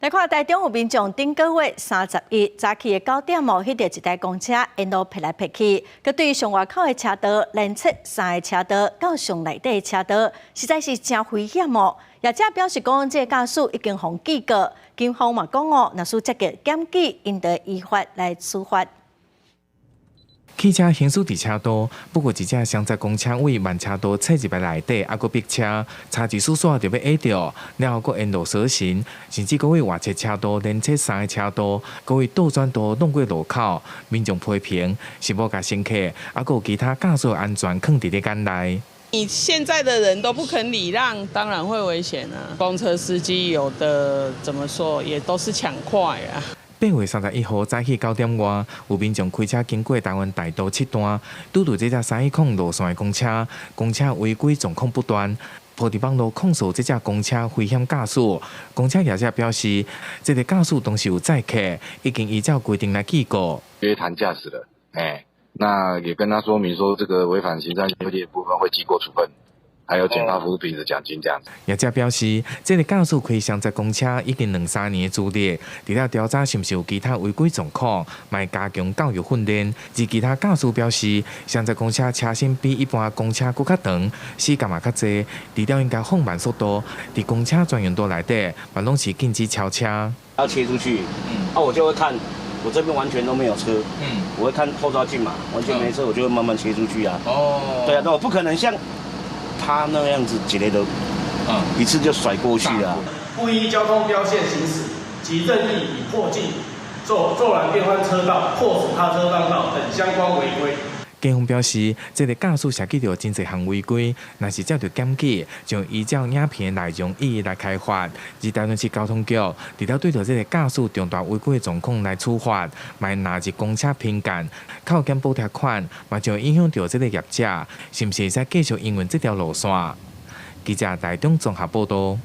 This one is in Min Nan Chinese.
來看台中有民眾頂個月31早起的9點哦，彼著一台公車沿路迫來迫去，閣對上外口的車道連切三个車道到上內底的車道，實在是誠危險哦。業者表示講，這个駕駛已經予記過，警方嘛講哦，若是積極檢舉，𪜶就會依法來處罰。汽車行駛佇車道，不過一隻雙載公車對慢車道切入來內底，猶閣逼車，差一絲絲就欲挨著，了後閣沿路鎖神，甚至閣對外側車道連切三个車道，閣對倒轉道弄過路口，民眾批評是無共乘客，猶閣有其他駕駛安全囥佇咧眼內。你現在的人都不肯禮讓，當然會危險啊！公車司機有的怎麼說，也都是搶快啊。8月31號早起9點外，有民眾開車經過台灣大道七段，拄著這隻310路線的公車，公車違規狀況不斷，鋪佇網路控訴這隻公車危險駕駛。公車業者表示，這个駕駛當時有載客，已經依照規定來記過。約談駕駛了，欸，那也跟他說明說，這個違反行車規定的部分會記過處分。還有減發服務品的獎金這樣子。業者表示，這个駕駛開雙載公車已經兩三年的資歷，除了調查是毋是有其他違規狀況，嘛會加強教育訓練。而其他駕駛表示，雙載公車車身比一般公車閣較長，死角嘛較濟，除了應該放慢速度，佇公車專用道內底嘛攏是禁止超車。要切出去，啊，我就會看，我這邊完全都沒有車，我會看後照鏡嘛，完全沒車，我就會慢慢切出去啊。哦，對啊，那我不可能像他那樣子一個都，一次就甩過去啊！不依交通標線行駛及任意以破鏡、驟然變換車道、迫使他車讓道等相關違規。警方表示，這个駕駛涉及著真濟項違規，若是接著檢舉，將依照影片內容一一來開罰。而台中市交通局除了對著這个駕駛重大違規的狀況來處罰，嘛會納入公車評鑑、扣減補貼款，嘛將影響著這个業者，是毋是會使繼續營運這條路線？記者台中綜合報道。